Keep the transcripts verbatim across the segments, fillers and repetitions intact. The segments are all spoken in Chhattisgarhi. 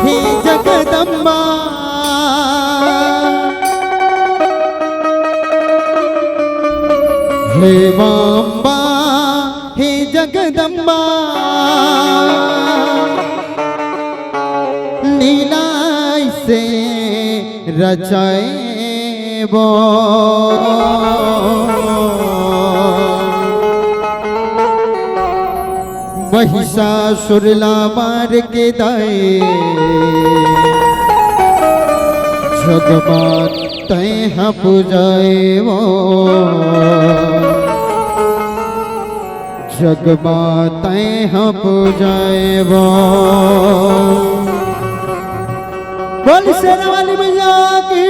हे जगदम्बा, हे माम्बा, हे जगदम्बा, नीलाई से रचाए वो। महिषासुर ला मार के दाई, जगमा तैं ह पूजाए वो, जगमा तैं ह पूजाए वो। बोल शेरा वाली मैया की।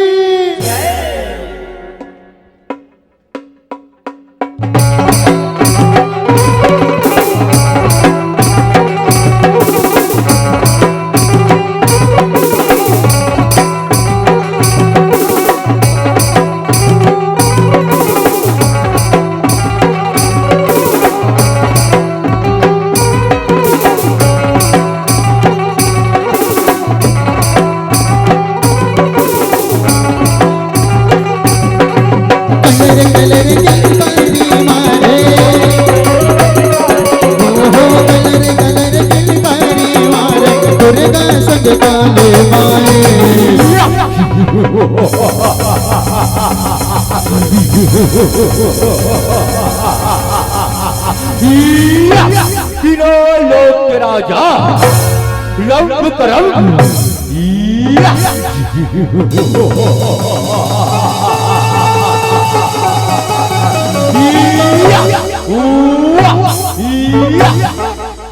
कलर कलर किलकारी मारे, ओहो कलर कलर किलकारी मारे, दुर्गा संग काली माई। तीनों लोक के राजा रंग करम।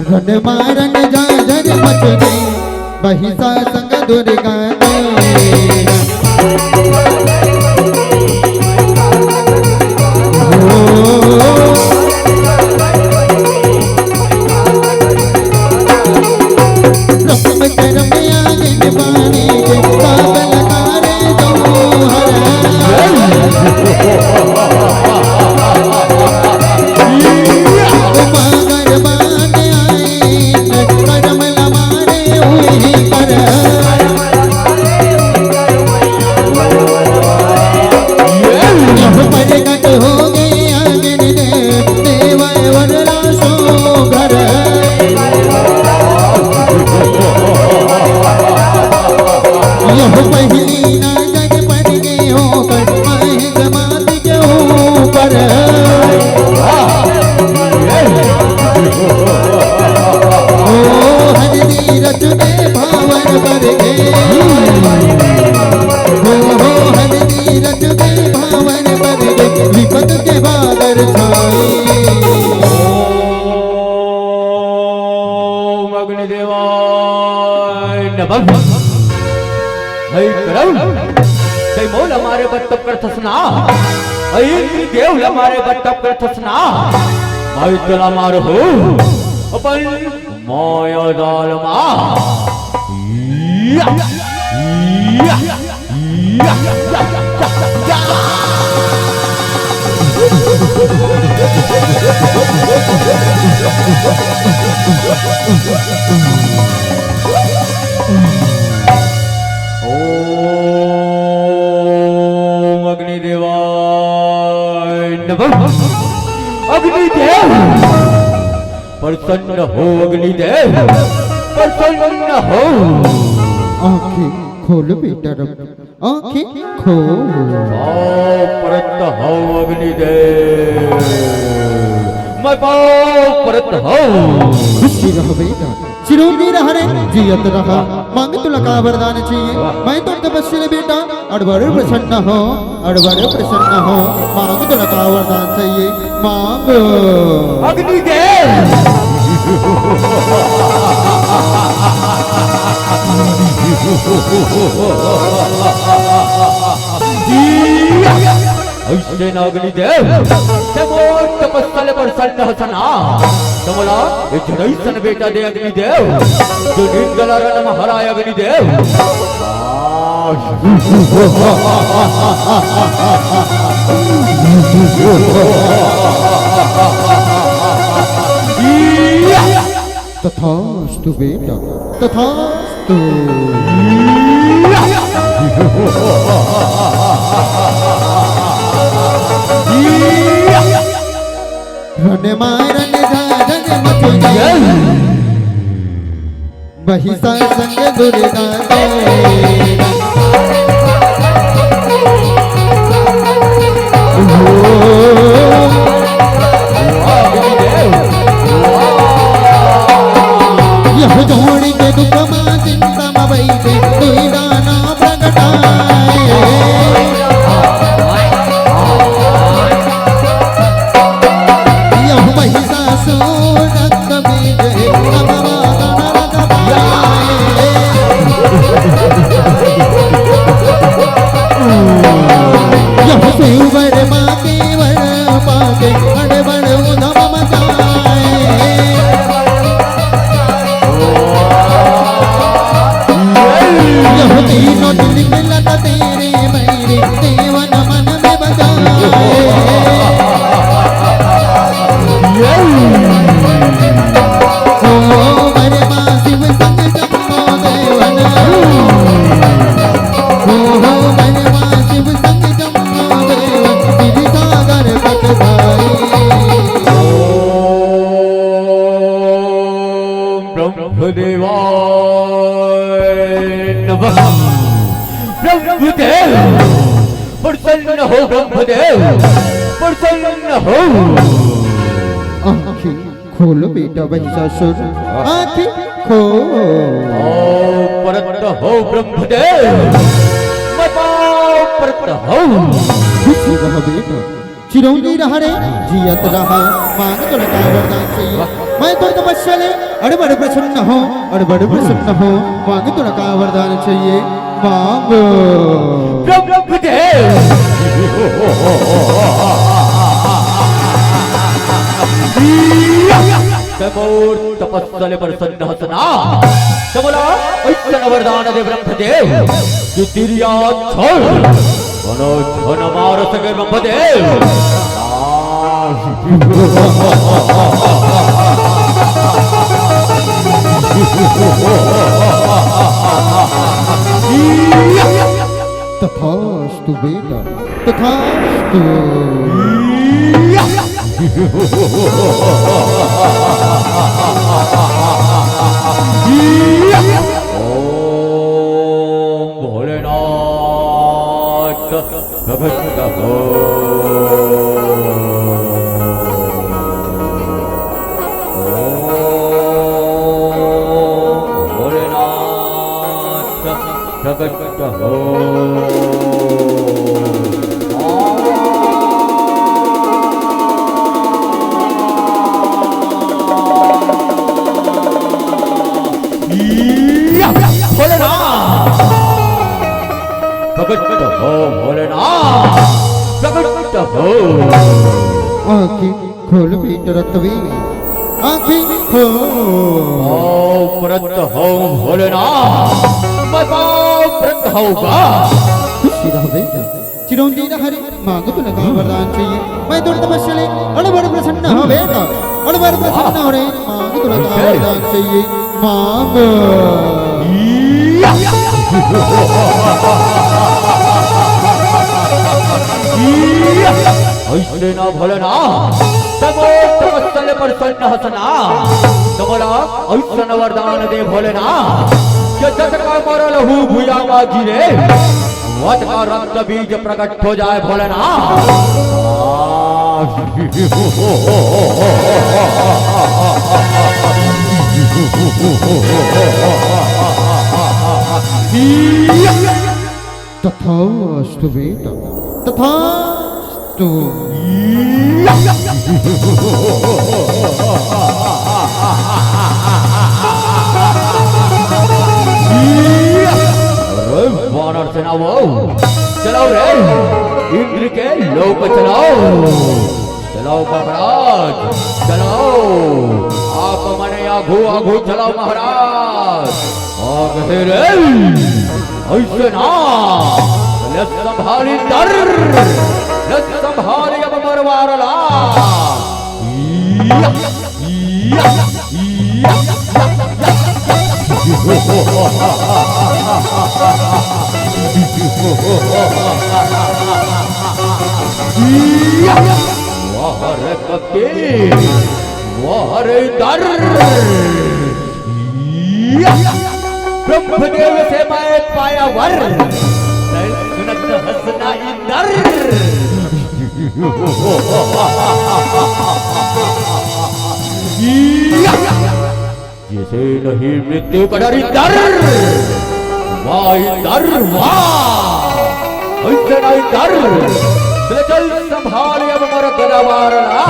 रन मारन जा जन मचने, बहिसा संग दुर्गा ने। ओ, रसम करम आंगन बानी के, कागल कारे जो हर। मागर बाने आए, करम लमारे हुई कर। यह प्रगट हो गए आंगन दे, देवाय वरला सो घर। यह पहली नजर पर के होकर महेंद्र मात के ऊपर। ओ हरि तीरथ में भावन पर के, ओ हो हरि तीरथ में भावन पर के, विपत के बादल छाए। ओम अग्निदेवाय नमः। हे करम, तै मोला मारे बर तप करथस ना। हे इंद्र देव ला मारे बर तप करथस ना। मैं तोला मारहूं अपन माया जाल मा। या, या, या, या, या, या। ओम अग्निदेवाय नमः। अग्निदेव, प्रसन्न हो अग्निदेव, प्रसन्न हो। आंखें खोल बेटा, रब आंखें खोल। पाँव परत हव अग्निदेव, मैं पाँव परत हव। खुशी रह बेटा, चिरंजीवी रह रे, जियत रह। मांग तुला का वरदान चाहिए, मैं तो तपस्या बेटा, अड़बड़ प्रसन्न हो, अड़बड़ प्रसन्न हो। मांग तुला का वरदान चाहिए, मांग। अग्निदेव। अइसे न अग्निदेव, ते मोर तपस्या ले प्रसन्न हस ना, त मोला ए जड़ई सन बेटा दे अग्निदेव, जो नींद गला रन म हराय अग्निदेव। आ, तथास्तु बेटा, तथास्तु। रण मारन झारन मचोई। महिषा संग दुर्गा के। यह जोड़ी के दुख मा चिंता मा बैठे दुई दाना प्रगटाए। यह महिषासुर रक्त बीज है, अब वादन रथ पाए। यह शिव वर माँ के वर पाके बड़ बड़ उधम मचाए। यह तीनों दिन मिलत तेरे भैरी देवन मन में बजाए। ओ बरमा शिव संग जम्बो देवन। ओ बरमा शिव संग जम्बो देवन। गिरि सागर पट भाई। ओम ब्रह्मदेवाय नमः। ब्रह्मदेव प्रसन्न हो, ब्रह्मदेव प्रसन्न हो। आंखें खोल बेटा महिषासुर, आंखें खोल। आओ परत हो ब्रह्मदेव, मत आओ परत हो। खुश रह बेटा। चिरौंजी रहा रे, जियत रहा, मांग तो लगा वरदान चाहिए। मैं तो तपस्या ले, अड़ बड़ प्रसन्न हो, अड़ बड़ प्रसन्न हो, मांग तो लगा वरदान चाहिए, मांग। ब्रह्मदेव। तमोर तपस्या ले प्रसन्न हसना। तमला ऐसा वरदान दे ब्रह्मदेव, कि तिरिया छल कोनो छन मार सके ब्रह्मदेव। तथास्तु बेटा, तथास्तु। ओम भोलेनाथ प्रगट हो। ओम भोलेनाथ प्रगट हो। भोलेनाथ प्रगट हो, भोलेनाथ प्रगट हो। आंखें खोल बेटा रतवी, आंखें खोल। आओ परत हो भोलेनाथ, मैं पाँव परत होगा। खुशी रह बेटा, चिरौंजी रह रे, मांग तो लगा वरदान चाहिए। मैं तो तपस्या ले, अड़ बड़ प्रसन्न हो बेटा, अड़ बड़ प्रसन्न हो रे, मांग तो लगा वरदान चाहिए, मांग। ऐसे ना भोलेनाथ, तब तपस्या ले प्रसन्न हसना, तब बोला, ऐसा वरदान दे भोलेनाथ, कि जतका मोर लहू भुइयां मा गिरे, ओतका रक्त बीज प्रकट हो जाए भोलेनाथ। तथास्तु बेटा, तथास्तु। अरे वानर सेना वो, चलाओ रे, इंद्र के लोक चलाओ, चलाओ महाराज, चलाओ। आप मने आगू आगू चलाओ महाराज। आगे रे, ऐसे ना, ले संभाली डर, ले संभाली अब मर वारला। या, या, या, या। या। वाह रे कके, वाह रे दर। या। ब्रह्मदेव से मैं पाया वर, सुनत हंसना इंदर। जिसे नहीं मृत्यु का डर, इंदर, वाह इंदर, वाह। ऐसे नहीं इंदर, चल, चल, संभाल अब मोर गदावार ला।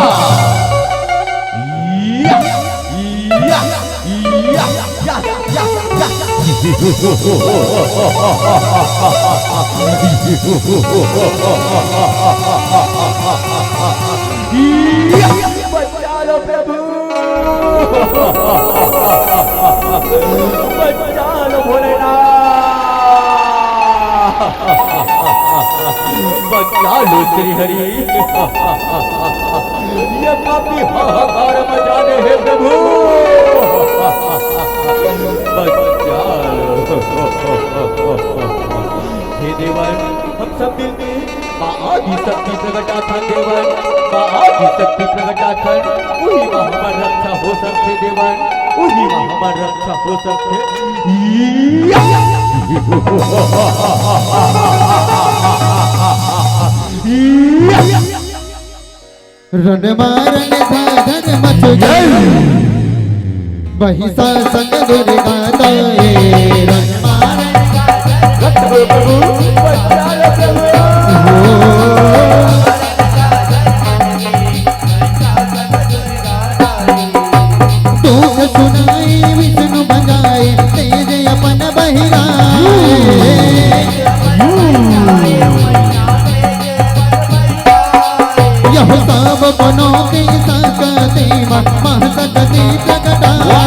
या, या। या, या, या, या, या। या, बचा लो प्रभु, बचा लो भोलेनाथ, बचा लो श्री हरि। ये पापी हाहाकार मचाने हे प्रभु, बचा लो। हे देवन, हम सब मिलके माँ आदि शक्ति प्रगटाथन देवन, माँ आदि शक्ति प्रगटाथन, उही माँ हमर रक्षा हो सकथे देवन, उही माँ हमर रक्षा हो सकथे। या! या! रण मारन झाझर मच गई, महिषासुर दुर्गा दाई। रण मारन झाझर मच गई, प्रभु, बचा लो प्रभु। ओ, तुम सुनाई विष्णु बजाए, तेज अपन बहिराए। यह सब गुणों की संगति मा, महाशक्ति प्रगटाए।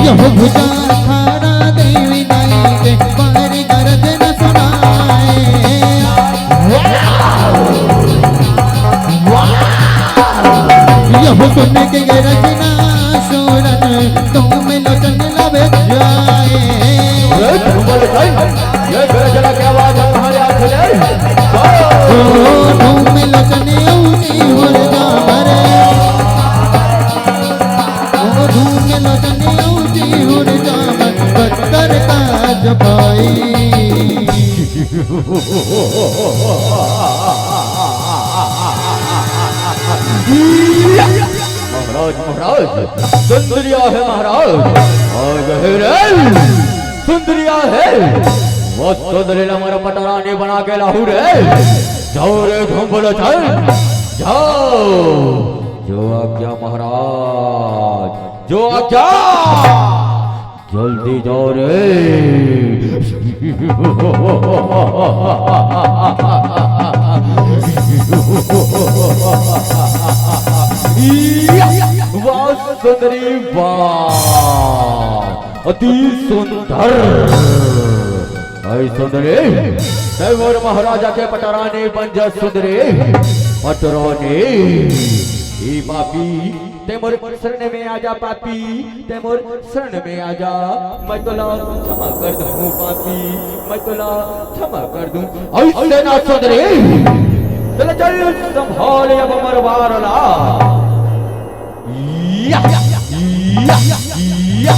यह भुजा खारा देवी नाई के, बारी गरज न सुनाए। यह सुन के गरजना सूरन, तुम लोचन लवे जाए। अरे, धूमल भाई, ये गरजना क्या आवाज है तुम्हारे हाथ में? ओ, तुम लोचन ऊंची उड़ जा मरे। ओ, तुम लोचन ऊंची उड़ जा मरे, बत्तर ताज पाई। महाराज, महाराज, सुंदरिया है महाराज। आ गए रे, सुंदरिया है। वो सुंदरी ला मोर पटरानी बना के लाहू रे। जाओ रे धूमल, चल, जाओ। जो आज्ञा महाराज, जो आज्ञा। जल्दी जाओ रे। वाह सुंदरी वाह, अति सुंदर। ऐ सुंदरी, तै मोर महाराजा के पटरानी बन जा सुंदरी, पटरानी। ए पापी, तै मोर शरण में आजा पापी, तै मोर शरण में आजा, मैं तोला क्षमा कर दूं पापी, मैं तोला क्षमा कर दूं। ऐसे ना सुंदरी, चल चल संभाल अब मरवार ला। या, या, या, या।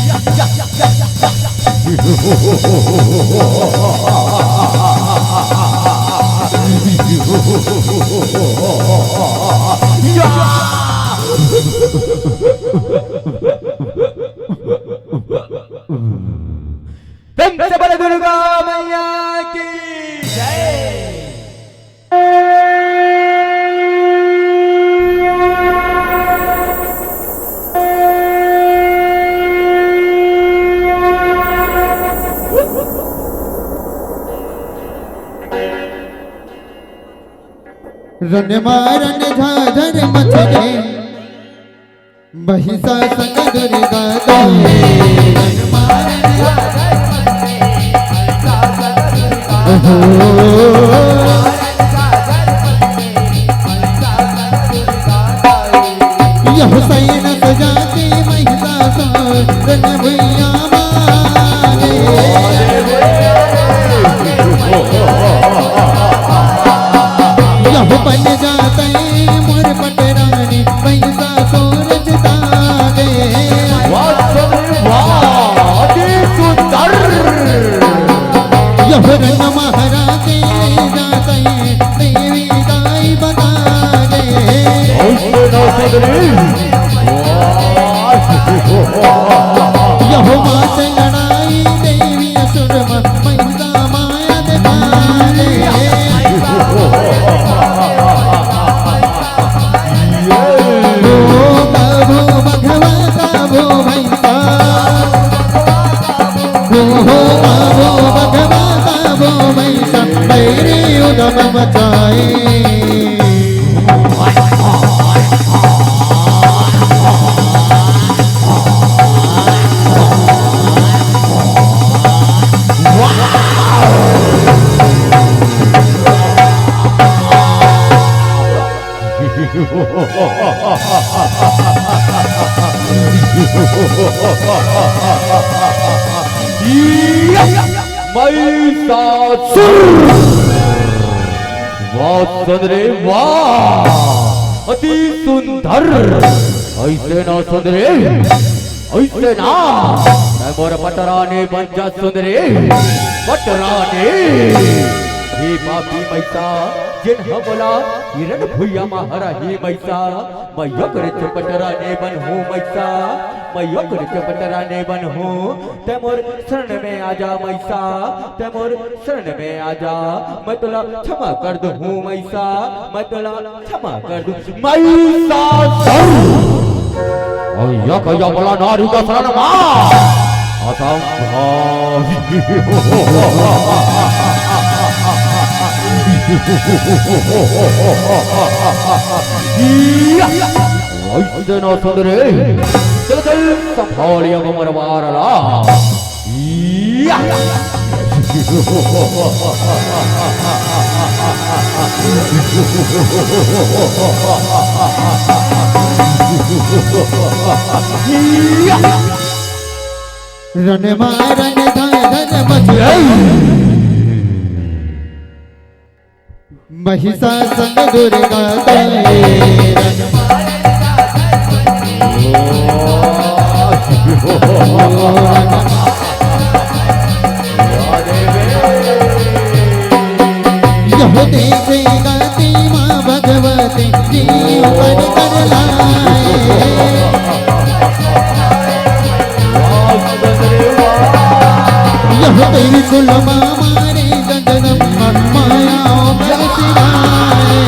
प्रेम से बोल दुर्गा मैया की जय। रण मारन झाझर मच गए, महिषासुर दुर्गा दाई। रण मारन झाझर मच गए, महिषासुर यह सैन सजा के महिषासुर रन भुइयां मारे। यह बन जाते मोर पटरानी महिषासुर जिता गे। वाह, वाह, अति सुंदर। यह रन महाराज ले जाते देवी दाई बता गे। बहुत सुंदर सुंदरी। वाह। यह मात लड़ाई देवी असुर मा महिषा माया दिखा गे। ओ काबो बघवा काबो भैंसा। ओ हो काबो बघवा काबो भैंसा। बैरी उदम मचाए। महिषासुर। वाह सुंदरी, वाह, अति सुंदर। ऐसे ना सुंदरी, ऐसे ना। तैं मोर पटरानी बन जा सुंदरी, पटरानी। हे पापी महिषा, जेन ह मोला ए रन भुइयां मा हरा हे महिषा, मैं ओकरे पटरानी बनहूं महिषा, मैं ओकरे पटरानी बनहूं। तैं मोर शरण में आजा महिषा, तैं मोर शरण में आजा, मैं तोला क्षमा कर दूं महिषा, मैं तोला क्षमा कर दूं महिषासुर। अउ या कहिया मोला नारी का शरण मा। असंभव। वैसे ना सुंदरी। चल, चल, संभालिया हमर बार ला। या। रन मा रन धन धन मच। महिषा संग दुर्गा तैरन। यह देखे गति माँ भगवती जी ऊपर कर लाए। यह तेरी कुल माँ मारे जगदम्बा माया ओकर सिवाए।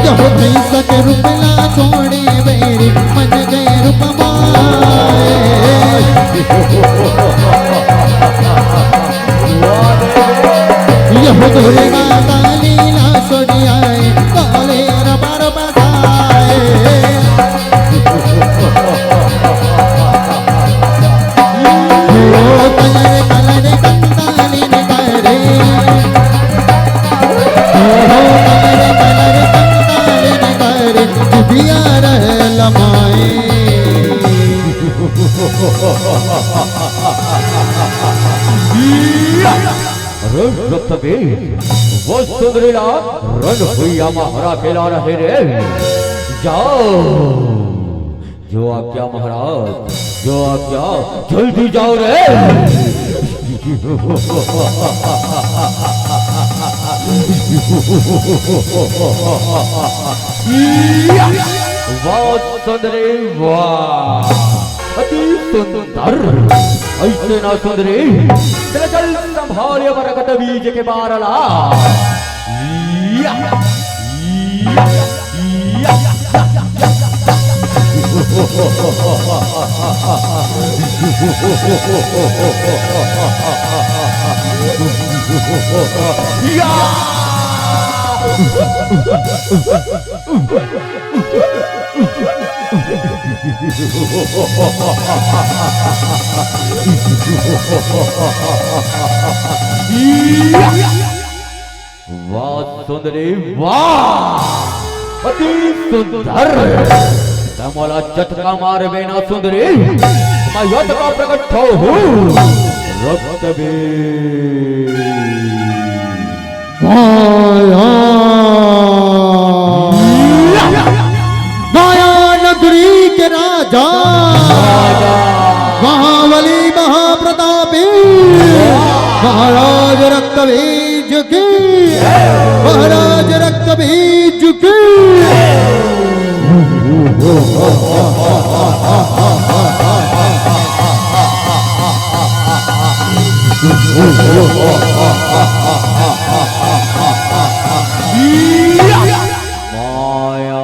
यह भैंस के रूप ला छोड़े बैरी मन गए रूप माए। यह दुर्गा काली ला छोड़ियाए काले रबर बसाए। ओ कलर कलर कंकालिन करे। ओ कलर कलर कंकालिन करे। जिबिया रह लमाए। अरे रक्त में वो सुंदरीला रन हुई हमारा खेला रहे रे। जाओ। जो आज्ञा महाराज, जो आज्ञा, जल्दी जाओ रे। वाह सुंदरी वाह, अति सुंदर। ऐसे ना सुंदरी, चल चल संभाल ये बरकत बीज के बारला। या, या, या। या। वाह सुंदरी, वाह, अति सुंदर। तमला जतका मारबे ना सुंदरी, मैं यतका प्रकट होहूँ। रक्त भी। माया, माया नगरी के राजा, राजा। महाबली महाप्रतापी, महाराज रक्तबीज की, महाराज रक्तबीज की। माया।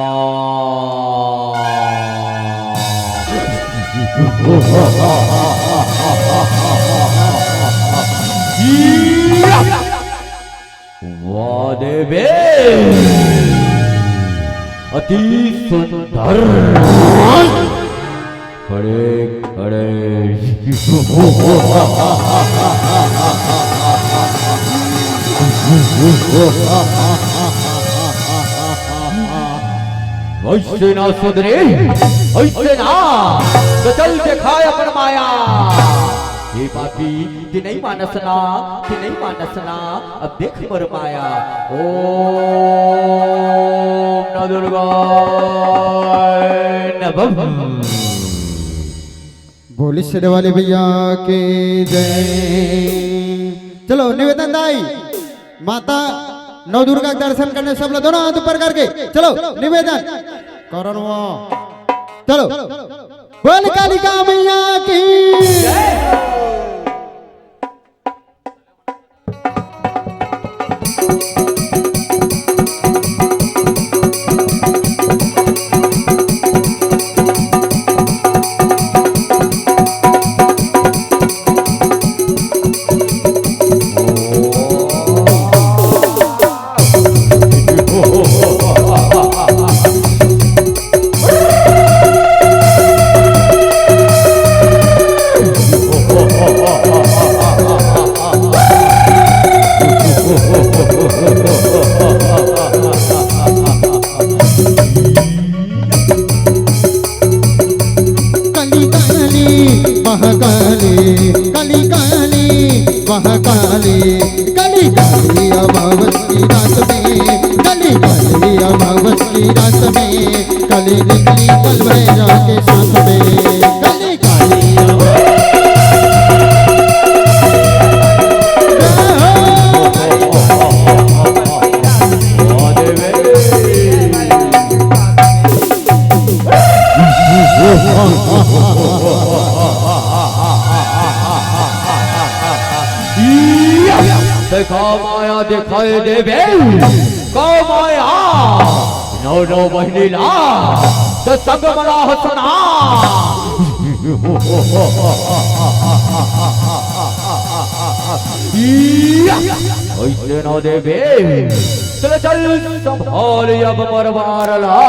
वाह देवे, अति सुंदर। खड़े खड़े। वैसे ना सुंदरी, वैसे ना, तो चल दिखाए अपन माया। ये पापी, कि नहीं मानस ना, कि नहीं मानस ना, अब देख मोर माया। ओम नव दुर्गा नवम। बोली शेर वाले भैया की जय। चलो निवेदन दाई, माता नव दुर्गा के दर्शन करने सब लोग दोनों हाथ ऊपर करके चलो निवेदन करनवा। चलो बोल कालिका मैया की। काली काली महाकाली, काली काली महाकाली, काली काली अमावस की रात में, काली काली अमावस की रात में, काली निकली कल भैरा के साथ में, काली काली अमावस। देखा माया दिखाई देवे, का माया, नौ नौ बहिनी ला, तो संग मला हसना। ऐसे न देवे, चल चल संभाल अब मरवार ला।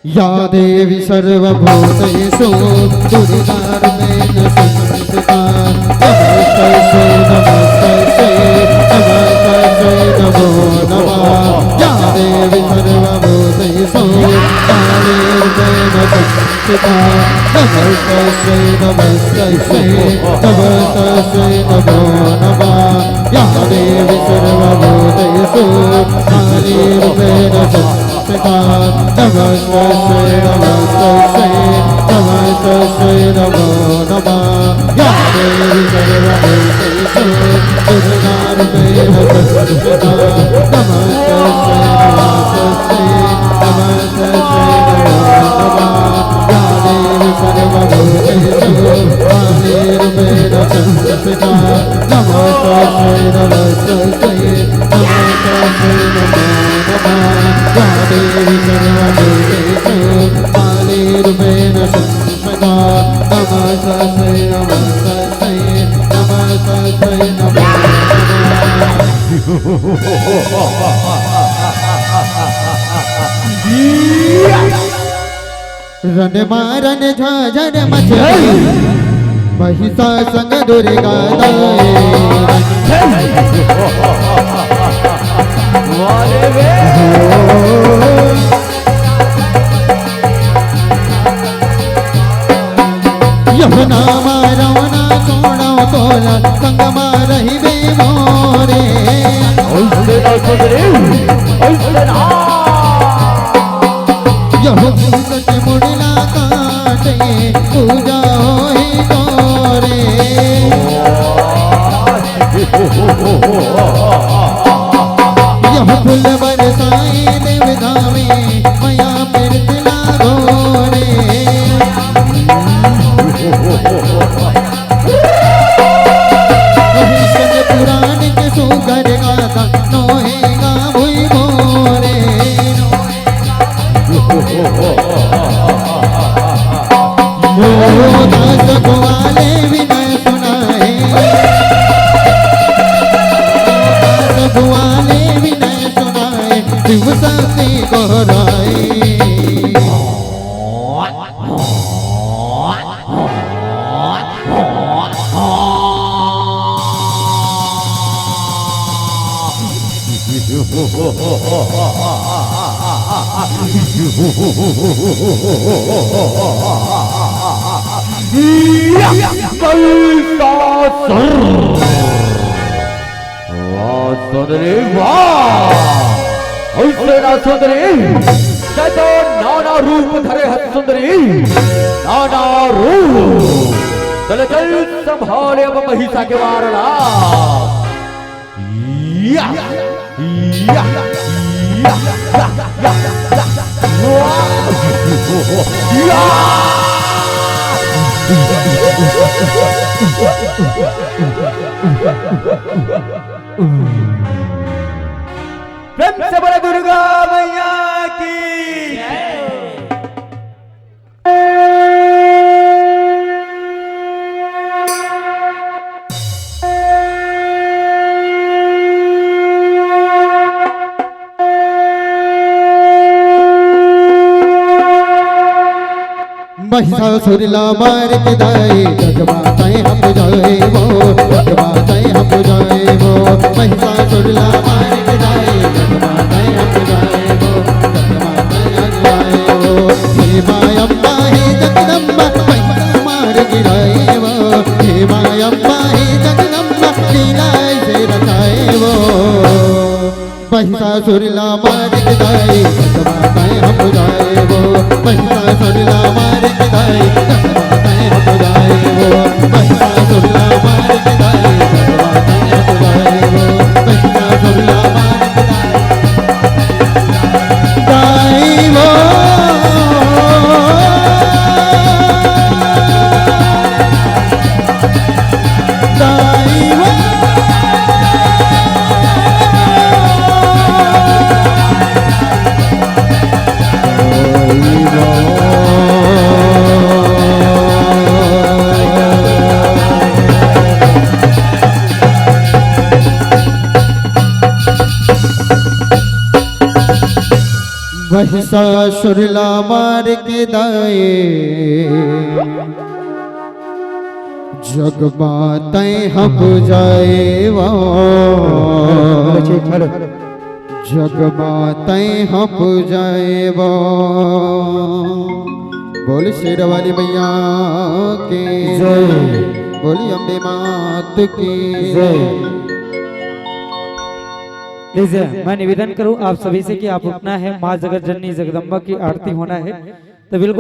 या देवी सर्वभूतेषु दुर्गारूपेण संस्थिता। नमस्तस्यै, नमस्तस्यै, नमस्तस्यै नमो नमः। या देवी सर्वभूतेषु कालीरूपेण संस्थिता। नमस्तस्यै, नमस्तस्यै, नमस्तस्यै नमो नमः। या देवी सर्वभूतेषु कालीरूपेण संस्थिता। नमस्तस्यै, नमस्तस्यै, नमस्तस्यै नमो नमः। या देवी सर्वभूतेषु दुर्गारूपेण संस्थिता। नमस्तस्यै, नमस्तस्यै, नमस्तस्यै नमो नमः। या देवी सर्वभूतेषु कालीरूपेण संस्थिता। नमस्तस्यै, नमस्तस्यै, नमस्तस्यै नमो नमः। या देवी सर्वभूतेषु काली रूपेण संस्थिता। नमस्तस्यै नमस्तस्यै नमस्तस्यै नमो नमः। रण मारन झाझर मच महिषा संग दुर्गा दाई। वाले रे। यह नाम रवना छोड़ा तोला संग मारही बे मोरे। ओइसे ना सोच रे, ओइसे ना। यह संकट मुड़ला काटे, पूजा होई तोरे। यह फूल बरसाए देव धामे, मया पिरत लागो रे। हरिश्चंद्र पुराण के सुगर गाथा, नोहे गावई मोरे। मोदास गुआले विनय सुनाए, मोदास गुआले विनय सुनाए, शिव शक्ति गोहराए। वाह सुंदरी वाह, ऐसे ना सुंदरी, जय तो नाना रूप धरे है सुंदरी, नाना रूप। चल चल संभाले अब महिषा के मारला। या, या, या, या, या, या, या। वाह। या। प्रेम से बोले दुर्गा मैया की। महिषासुर ला मार के दाई, जगमाता हम जाए वो, जगमाता हम जाए वो। महिषासुर ला मार के दाई, जगमाता हम जाए वो, जगमाता हम जाए वो। हे माय अम्बा, हे जगदम्बा, महिषा मार गिराए वो। हे माय अम्बा, हे जगदम्बा, लीला ऐसे रचाए वो। महिषासुर ला मार के दाई, जगमाता हम जाए वो। महिषासुर ला मार के दाई, जगमाता हम जाए वो। महिषासुर ला मार के दाई, जगमाता हम जाए वो। महिषासुर ला मार के दाई, दाई वो। महिषासुर ला मार के दाई, जगमाता हम जाए वो। जगमाता हम जाए वो। बोल शेर वाली मैया की जय। बोली अम्बे मात की जय। लीजिए, मैं निवेदन करूं आप सभी से कि आप उठना है, माँ जगत जननी जगदम्बा की आरती होना है, तो बिल्कुल